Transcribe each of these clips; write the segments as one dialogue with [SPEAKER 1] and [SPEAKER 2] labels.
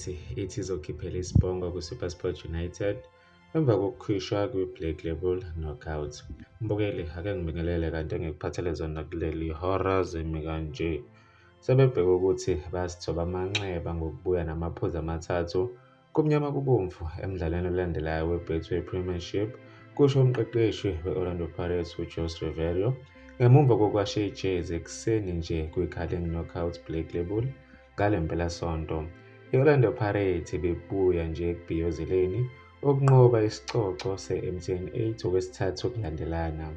[SPEAKER 1] Pirates ithi izokhiphela isibhongo kwiSuperSport United emva kokukhishwa kwiBlack Label Knockout. Mbukeli, ake ngibingelele kanti engikuphathele zona kuleli hora zimi kanje. Sebebheke ukuthi basithoba amanxeba ngokubuya namaphuzu amathathu Kumnyama kubomvu emdlalweni olandelayo weBetway Premiership, kusho umqeqeshi we-Orlando Pirates uJose Riveiro ngemuva kokwasha ijezi ekuseni nje kwiCarling Knockout Black Label ngale mpelasonto. I-Orlando Pirates ibibuya nje ekubhiyozeleni ukunqoba isicoco se-MTN 8 okwesithathu kulandelana.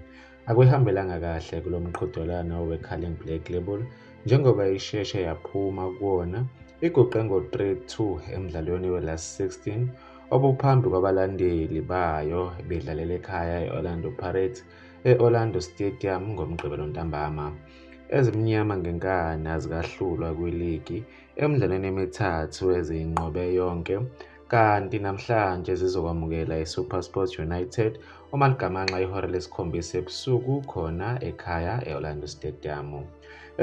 [SPEAKER 1] Akuyihambelanga kahle kulo mqhudelwano weCarling Black Label njengoba isheshe yaphuma kuwona iguqe ngo-3-2 emdlalweni we-Last 16 obuphambi kwabalandeli bayo bedlalela ekhaya e-Orlando Pirates e-Orlando Stadium ngoMgqibelo ntambama. Ezimnyama ngenkani azikahlulwa kwiligi emidlalweni emithathu eziyinqobe yonke kanti namhlanje zizokwamukela iSuperSport United uma ligamanxa ihora lesikhombisa ebusuku khona ekhaya e-Orlando Stadium.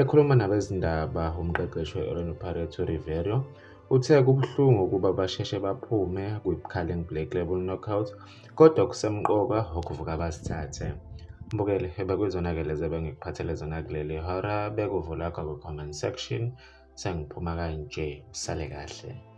[SPEAKER 1] Ekhuluma nabezindaba umqeqeshi we-Orlando Pirates uRiveiro uthe kubuhlungu ukuba basheshe baphume kwi-Carling Black Label Knockout kodwa kusemqoka ukuvuka basithathe. Mbukeli, bekuyizona-ke lezi ebengikuphathele zona kuleli hora bekuvo lakho kwi-comment section. Sengiphuma kanje, usale kahle.